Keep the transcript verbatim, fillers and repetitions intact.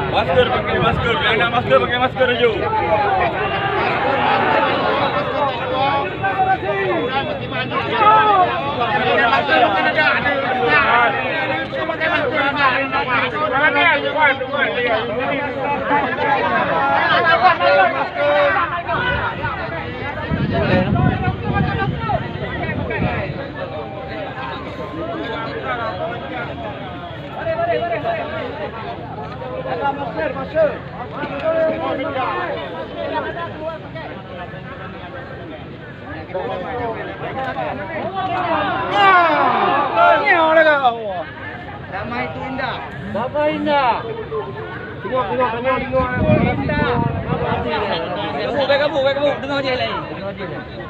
Masker, pakai masker. Yang nak masker, pakai masker aju. Damai itu indah. Damai indah. Tengok, tengok, tengok, tengok. Indah. Kamu, baik kamu, baik kamu. Dengar je lain. Dengar je lain.